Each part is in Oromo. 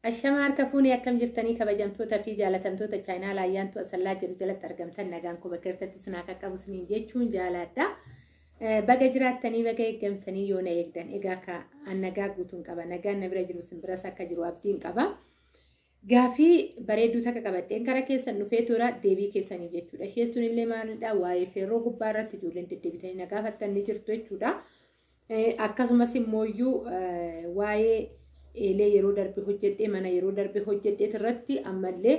Ashama harka fuunee akkam jirtanii kabajamtoota fi jaalatamtoota chaayinaa Ayyaantuu Asallaa jedhu jalatti argamtan, nagaan koo bakka irratti isin haa qaqqabu isiniin jechuun jaaladha. Baga jiraattanii, baga eeggamtanii yoo na eegdan, egaa akka an nagaa guutuun qaba. Nagaan na bira jiru isin biras akka jiru abdiin qaba. Gaafii bareedduu takka qabadheen kara keessan dhufee tura deebii keessaniif jechuudha. Isheen sun illee maalidha? Waa'ee feerroo gubbaa irratti ijoolleen deddeebitanii na gaafattan ni jirtu jechuudha. Akkasumas immoo waa'ee eelee yeroo darbe hojjedhee, mana yeroo darbe hojjedhee irratti ammallee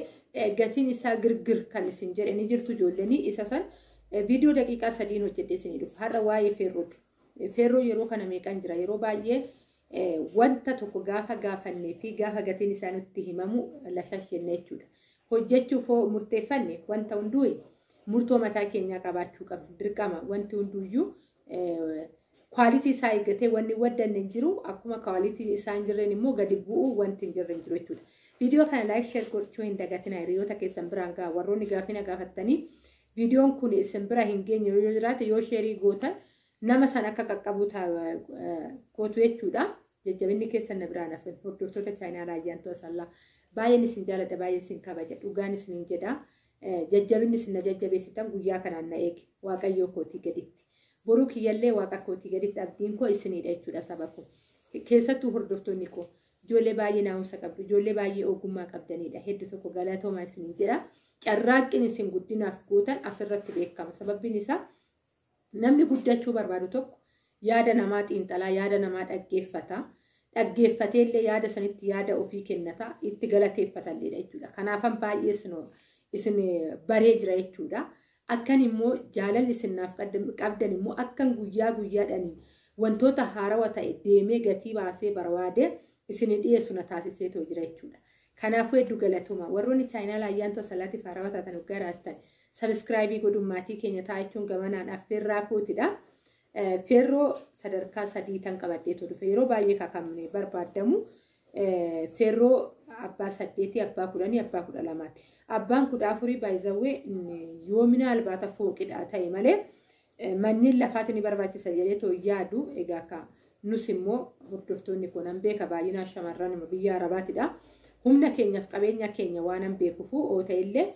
gatiin isaa girgir kan isin jedhe ni jirtu ijoolleen. Isa san viidiyoo daqiiqaa 3n hojjedhee isinii dhufa. Har'a waa'ee feerrooti. Feerroo yeroo kana meeqan jira? Yeroo baay'ee wanta tokko gaafa gaafannee fi gaafa gatiin isaa nutti himamu lashash jenne jechuudha. Hojjechuuf hoo murteeffanne, wanta hunduu murtoo mataa keenyaa qabaachuu qabna. Dirqama wanti hunduyyuu quality isaa eeggatee wanni waddanne hin jiru, akkuma quality isaa hin jirreen immoo gadi bu'uu wanti hin jirre hin jiru jechuudha. Viidiyoo kana like, share gochuu hin dagatina, hiriyoota keessan biraan ga'a. Warroonni gaafina gaafattanii viidiyoon kun isin bira hin geenye yoo jiraate, yoo share gootan nama san akka qaqqabu gootu jechuudha. Jajjabinni keessan na biraan hafin, hordoftoota chaayinaa Ayyaantuu Asallaa. Baay'een isin jaaladha, baay'ee isin kabaja, dhugaan isiniin jedha. Jajjabinni isin na jajjabeessitan guyyaa kanaan na eege Waaqayyoo kootii gaditti. Boruu kiyyallee Waaqa kootii gaditti abdiin koo isinidha jechuudha, saba koo. Keessattuu hordoftoonni koo ijoollee baay'ee naamusa qabdu, ijoollee baay'ee ogummaa qabdanidha. Hedduu tokko galatoomaa isiniin jedha. Carraaqqiin isin guddinaaf gootan asirratti beekama. Sababbiin isaa namni guddachuu barbaadu tokko yaada namaa xiinxalaa, yaada namaa dhaggeeffata. Dhaggeeffateellee yaada sanitti yaada ofii kennata, itti galateeffatalleedha jechuudha. Kanaafan baay'ee isin baree jira jechuudha. Akkan immoo jaalalli isin naaf qabdan immoo akkan guyyaa guyyaadhaan wantoota haarawaa ta'e deemee gatii baasee barbaade isin dhiyeessu na taasiseetoo jira jechuudha. Kanaafuu hedduu galatuma. Warroonni chaayinaa Ayyaantuu Asallaatiif haarawaa taatan, waggaa raattan subscribe godhuun maatii keenya ta'a jechuun gamanaan affeerraa kootidha. Feerroo sadarkaa 3 tan qabadheetu dhufe. Yeroo baay'ee kakamne barbaadamu feerroo abbaa 8, abbaa 10, abbaa 12ti. Abbaan 14 baay'izawwee yoomina albaata fooqidha ta'e malee manneen lafaati ni barbaachisa jedhee too yaadu. Egaa akka nus immoo hordoftoonni kun nan beeka, baay'inaan shamarran biyya Arabaatidha. Humna keenyaaf qabeenya keenya waan nan beekufu oo ta'ellee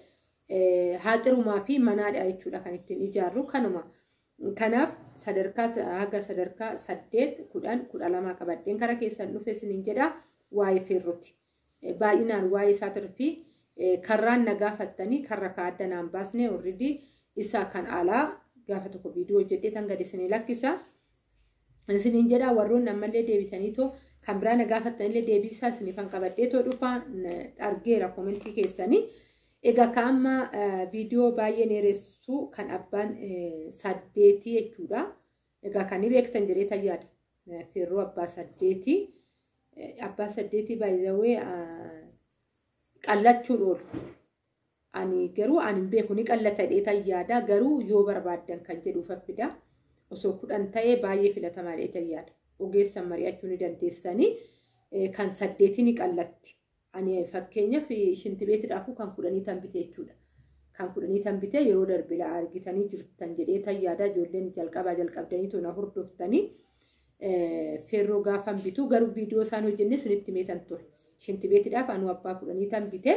haaxirumaa fi manaadha jechuudha kan ittiin ijaarru kanuma. Kanaaf sadarkaa haga sadarkaa 8, 10, 12 qabadheen kara keessan dhufe isiniin jedha waa'ee feerrooti. Baay'inaan waa'ee isaatii fi karraan na gaafattanii karra ka adda naan baasne, already isa kan alaa gaafa tokko viidiyoo hojjedhee tan gadi isinii lakkisa. Isiniin jedha, warroonni ammallee deebitanii too kan biraa na gaafattanillee deebisaa isiniifan qabadhee too dhufa, argeera comment keessanii. Egaa ka amma viidiyoo baay'ee dheeressu kan abbaan 8 jechuudha. Egaa kan ni beektan jedhee tayyaadha. Feerroo abbaa 8. Abbaa 8 baay'ee qallachuun oolu. Ani garuu ani hin beeku, ni qallata jedhee tayyaada, garuu yoo barbaaddan kan jedhuuf fida. Osoo 10 ta'ee baay'ee filatamaa jedhee tayyaada. Ogeessan mari'achuu ni dandeessanii, kan 8 ni qallatti. Ani fakkeenyaaf shintibeetiidhaafuu kan 10 tan bite jechuudha. Kan 10 tan bite yeroo darbe argitanii jirtan jedhee tayyaada, ijoolleen jalqabaa jalqabdanii tona hordoftanii feerroo gaafan bitu garuu viidiyoo isaan hojjenne sinitti meetan ture. Shintibeetiidhaaf anu abbaa 10 tan bite.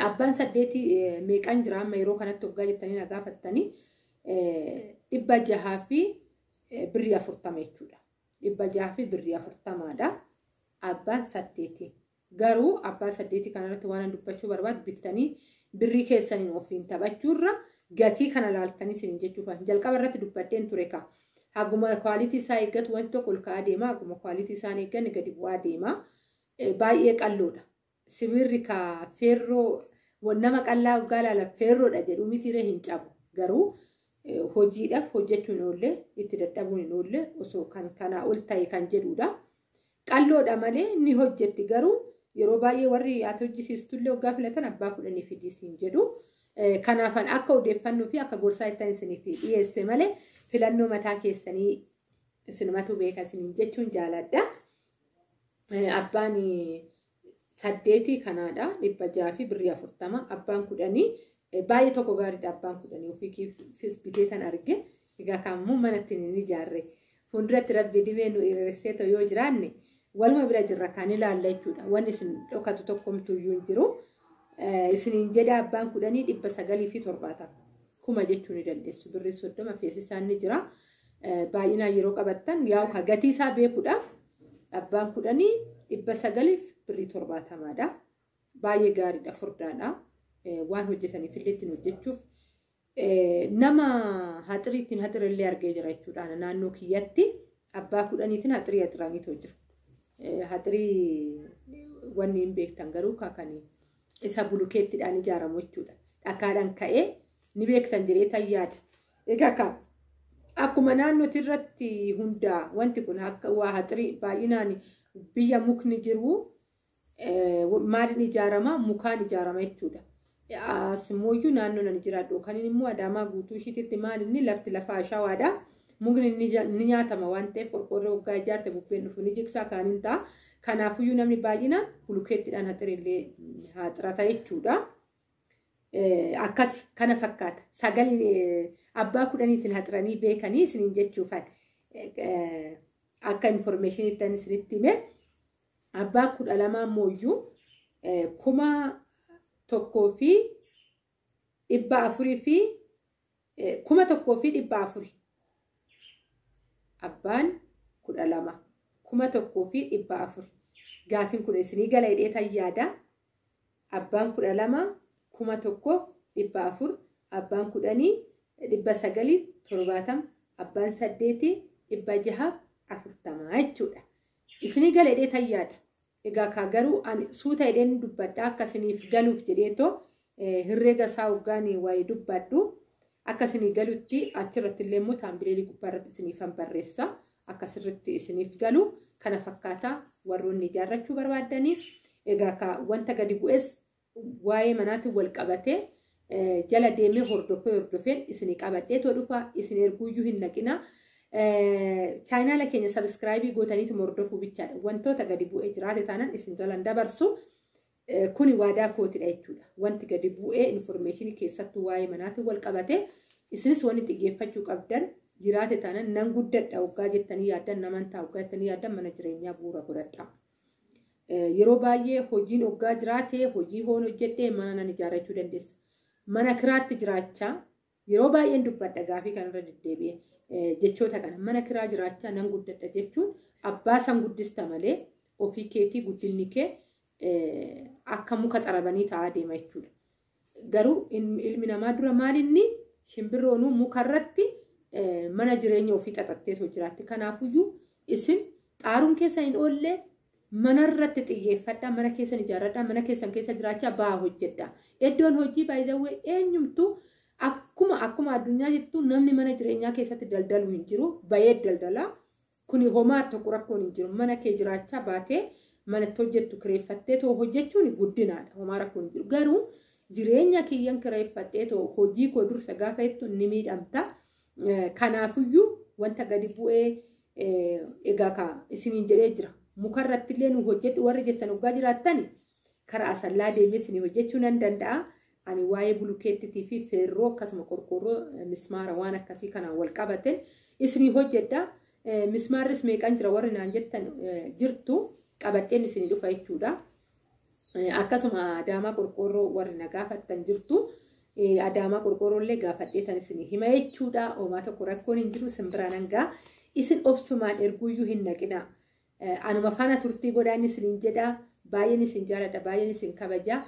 Abbaan 8 meeqan jira amma yeroo kanatti waggaa jettanii na gaafattanii, 640 jechuudha. 640dha. Abbaan 8. Garuu abbaa 8 kanarratti waan dubbachuu barbaadu, bittanii birrii keessaniin ofiin taphachuurra gatii kana laaltanii isin jechuuf jalqaba irratti dubbadheen ture ka. Haguma quality isaa eeggatu wanti tokko ol ka'aa deema. Haguma quality isaan eegganne gadi bu'aa deema. Baay'ee qalloodha. Sibiirri ka feerroo nama qallaa waggaa ilaala feerroodha jedhu mitiiree hin cabu. Garuu hojiidhaaf hojjechuun hin oolle, itti dadhabuun hin oolle, osoo kan kanaa ol ta'e kan jedhudha. Qalloodha malee ni hojjetti, garuu yeroo baay'ee warri ati hojjisiistullee waggaa filatan abbaa 10 fidisiin jedhu. Kanaafan akka odeeffannoo fi akka gorsaa ittiin isiniif dhiyeesse malee filannoo mataa keessanii isinumatu beeka isiniin jechuun jaaladha. Abbaan 8 kanaadha, 640. Abbaan 10 baay'ee tokko gaariidha, abbaan 10 ofii kiifis bitee san arge. Egaa kaammoo manatti ni ijaarre. Fuulduratti Rabbi dhibee nu irreessee yoo jiraanne Waluma bira jirra kan ilaalla jechuudha. Wanni isin dhokatu tokkomtuyyuu hin jiru. Isiniin jedha abbaan 10 970 kuma jechuu ni dandeessu. Birrii 30 feesisaan ni jira. Baay'inaan yeroo qabattan yaa'u ka gatii isaa beekuudhaaf abbaan 10 900 birrii 70dha. Baay'ee gaariidha, furdaadha. Waan hojjetaniif illee ittiin hojjechuuf nama haxirii ittiin haxirillee argee jira jechuudha. Naannoo kiyyatti abbaa 10tiin haxirii haxiraniitu jiru. Haxirii wanni hin beektan garuu kan isa bulukeettiidhaan ijaaramu jechuudha. Dhakaadhaan ka'ee ni beektan jedhee tayyaada. Egaa ka akkuma naannootti irratti hundaa wanti kun akka waa haxirii baay'inaan biyya mukni jiru maaliin ijaarama? Mukaan ijaarama jechuudha. Asimooyyuu naannoo nan jiraadhu kan immoo Adaamaa guutuu ishiitti maalinni lafti lafa ashawaadha. Mukni ni nyaatama waan ta'eef qorqoorroo waggaa ijaarte bubbeen dhufu ni jigsaa kan hin ta'a. Kanaafuyyuu namni baay'inaan bulukeettiidhaan haxirillee haxirata jechuudha. Akkas kana fakkaata. Sagalee abbaa 10tiin haxiranii beekanii isiniin jechuufan akka informeeshiniitti isinitti hime. Abbaa 12 mooyyuu 1400 fi 1400. Abbaan 12 1400. Gaafiin kun isinii gala hidhee tayyaada. Abbaan 12 1400, abbaan 10 970, abbaan 8 640 jechuudha. Isinii gala hidhee tayyaada. Egaa kaa garuu ani suuta hidheen dubbadha akka isiniif galuuf jedheetoo herreega isaa hoggaanii waa'ee dubbadhu akka isinii galutti achirratti illee immoo taambileelii gubbaarratti isiniifan barreessa akka sirritti isiniif galu kana fakkaata warroonni ijaarrachuu barbaaddanii. Egaa kaa wanta gadi bu'es waa'ee manaatiin wal qabatee jala deemee hordofeen isinii qabadheetoo dhufa isin erguuyyuu hin naqina. Chaayinaala keenya sabiskiraayibii gootaniitu hordofuu bichaadha. Wantoota gadi bu'ee jiraate taanaan isin jalan dabarsu. Kuni waadaa kootidha jechuudha. Wanti gadi bu'ee informeeshinii keessattuu waa'ee manaatiin wal qabate isinis wanni xiyyeeffachuu qabdan jiraate taanaan nan guddadha waggaa jettanii yaaddan naman ta'a waggaa jettanii yaaddan mana jireenyaa bu'uura godhadha. Yeroo baay'ee hojiin waggaa jiraate hojii hoon hojjedhee mana nan ijaarrachuu dandeessa. Mana kiraatti jiraachaa yeroo baay'een dubbadha gaafii kanarra deddeebi'ee jechoota kana mana kiraa jiraachaa nan guddadha jechuun abbaa san guddista malee ofii keetii guddinni kee akka muka xarabanii ta'aa deema jechuudha. Garuu ilmi namaa dura maalinni shimbirroonuu mukarratti mana jireenya ofii xaxatteetoo jiraatti. Kanaafuyyuu isin xaaruun keessa hin oolle manarratti xiyyeeffadhaa, mana keessan ijaarradhaa, mana keessan keessa jiraachaa ba'aa hojjedhaa. Iddoon hojii baay'ee eenyumtuu akkuma addunyaa jettu namni mana jireenyaa keessatti daldalu hin jiru, bayee daldalaa. Kuni homaa tokko rakkoon hin jiru. Mana kee jiraachaa baatee manatti hojjettu kireeffattee too hojjechuun guddinaadha. Homaa rakkoon hin jiru. Garuu jireenya kiyyan kireeffattee too hojii koo dursa gaafa jettu ni miidhamta. Kanaafiyyuu wanta gadi bu'ee egaa ka isiniin jedhee jira. Mukarratti illee nu hojjedhu warri jettan waggaa jiraattani karaa Asallaa deemee isinii hojjechuu nan danda'a. Ani waa'ee bulukeettiitii fi feerroo akkasuma qorqoorroo mismaara waan akkasii kanaan wal qabateen isinii hojjedha. Mismaarris meeqan jira warri naan jettan jirtu qabadheen isinii dhufa jechuudha. Akkasuma Adaamaa qorqoorroo warri na gaafattan jirtu. Adaamaa qorqoorroo illee gaafadhee tan isinii hima jechuudha. Homaa tokko rakkoon hin jiru simbiraan hangaa isin obsumaan erguuyyuu hin naqina. Anuma faana turtii godhaan isiniin jedha. Baay'een isin jaaladha. Baay'een isin kabaja.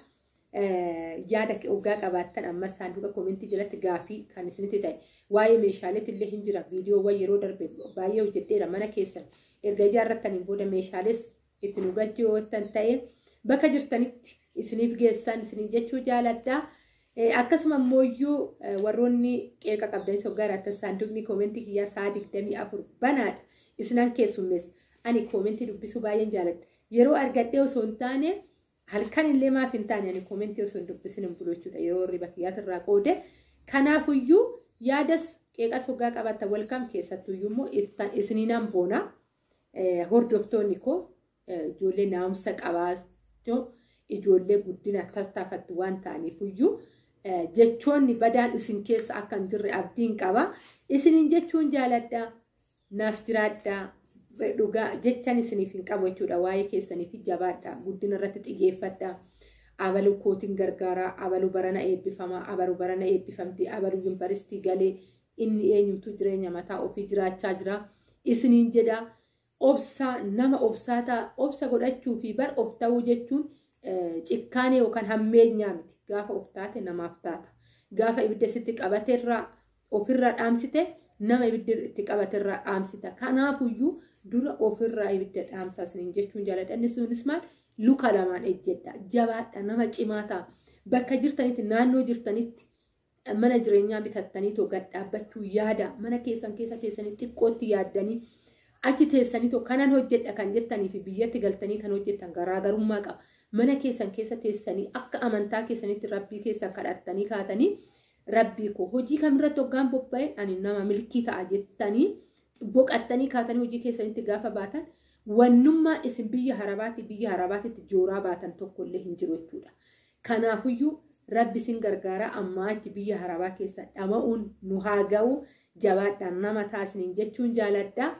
Yaada hoggaa qabaattan ammas saanduqa koomentii jalatti gaafii kan isinitti ta'e waa'ee meeshaaleetti illee hin jira. Viidiyoowwan yeroo darbe baay'ee hojjedheera mana keessan erga ijaarrattaniin booda meeshaalees itti nu galchuu yoo ta'e bakka jirtanitti isiniif geessan isiniin jechuu jaaladha. Akkasuma immoo warroonni qeeqa qabdanis hoggaa jiraattan saanduqni koomentii kiyyaa sa'a 24 banaadha. Isinan keessummeessa. Ani koomentii dubbisuu baay'een jaaladha. Yeroo argadhee osoo hin taane halkan illee maaf hin taane ani koomentii osoo hin dubbisin hin bulu jechuudha. Yeroo hirriba kiyyaatirraa qoode. Kanaafuyyuu yaadas qeeqas hoggaa qabaattan welkaam keessattuyyuu immoo isiniinan boona. Hordoftoonni koo ijoollee naamusa qabaatoo ijoollee guddina tattaafattu waan ta'aniifuyyuu jechoonni badaan isin keessa akka hin jirre abdiin qaba. Isiniin jechuun jaaladha. Naaf jiraadha. Dhugaa jechaan isiniif hin qabu jechuudha. Waa'ee keessaniif jabaadha. Guddina irratti xiyyeeffadha. Abaluu kootiin gargaaraa, abaluu barana eebbifamaa, abaluu barana eebbifamti, abaluu yuunivarsiitii galee inni eenyumtuu jireenya mataa ofii jiraachaa jira. Isiniin jedha, obsaa nama obsaa ta'a. Obsa godhachuu fi bar of ta'uu jechuun cikkaanee yookaan hammeenyaa miti. Gaafa of taate namaaf taata. Gaafa ibidda sitti qabateerraa ofirraa dhaamsite, nama ibidda itti qabateerraa dhaamsita. Kanaafuyyuu dura ofirraa ibidda dhaamsaa isiniin jechuun jaaladha. Inni sunis maal? Luka lamaan ejjedha. Jabaadha, nama cimaa ta'a. Bakka jirtanitti, naannoo jirtanitti mana jireenyaa bitattanii too gad dhaabbachuu yaada. Mana keessan keessa teessanii xiqqootti yaaddanii achi teessanii too kanan hojjedha kan jettanii fi biyyatti galtanii kan hojjettan garaagarummaa qaba. Mana keessan keessa teessanii akka amantaa keessanitti rabbii keessan kadhattanii kaatanii, rabbii koo hojii kamirratti hoggaan bobba'e ani nama milkii ta'a jettanii boqattanii kaatanii hojii keessanitti gaafa baatan, wannummaa isin biyya harabaatti biyya harabaatitti jooraa baatan tokkollee hin jiru jechuudha. Kanaafuyyuu rabbi isin gargaara. Ammaa achi biyya harabaa keessa dhama'uun nu haa ga'u. Jabaadhaan nama taasiniin jechuun jaaladha.